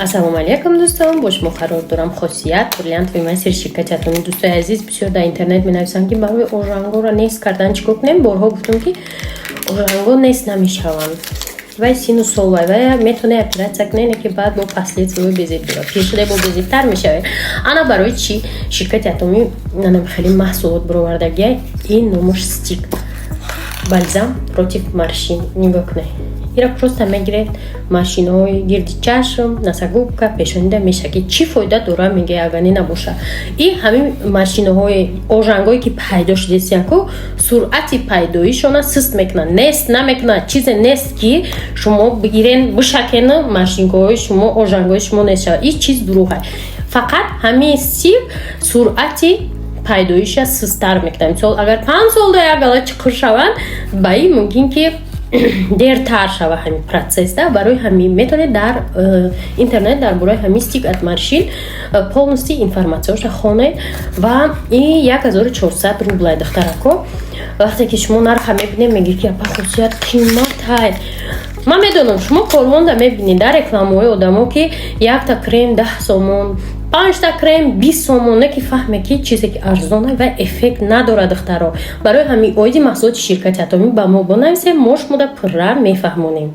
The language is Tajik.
Ассалому алайкум, дӯстон! Бо шумо қарор дорам Хосият, бриллиантовый мастер ширкати Атомӣ. Дӯстои азиз, бисёр дар интернет менависанд, ки барои ожангоро нест кардан чӣ кор кунем. Борҳо гуфтам, ки ожанго нест намешаванд, вай сину сол вай метавонед оператсия кунед, ки баъд бо последствия безеб дорад, пир шуда бо безебтар мешавед. Ана барои чӣ ширкати Атомӣ нанам хеле маҳсулот баровардагия. Ин номаш стик бальзам против морщин. Нигоҳ кунед, ира просто мегиред, морщинаҳои гирди чашм, носогубка, пешонида меша, ки чӣ фоида дора, мега, агар не набоша. И ҳамин морщинаҳои, ожангое, ки пайдо шудесияку, суръати пайдоишона сист мекунад, нест намекунад. Чизе нест, ки шумо бигирен, бишакену морщинкаҳои шумо, ожангои шумо нест шавад. Ин чиз дурӯғ. Фақат ҳамин стик суръати пайдоиша систтар мекунад. Мисол, агар 5 сол да як гала чиқир шаванд, ба ин мумкин ки дертар шава ҳамин процесс да. Барои ҳамин метавонед дар интернет дар бораи ҳамин стик от морщин полностью информатсияшо хонед. Ва ин 1400 рублай, духтарако. Вақте ки шумо нарха мебинед, мегӯед, ки апа Хусият, қиматай. Ман медонам, шумо корвонда мебинед дар рекламаҳои одамо, ки якта крем 10 сомон, панҷта крем 20 сомон, не ки фаҳме, ки чизе ки арзона ва эффект надорад. Духтаро, барои ҳамин оиди маҳсулоти ширкати Атомӣ ба мо бонависем, мо шумода пурра мефаҳмонем.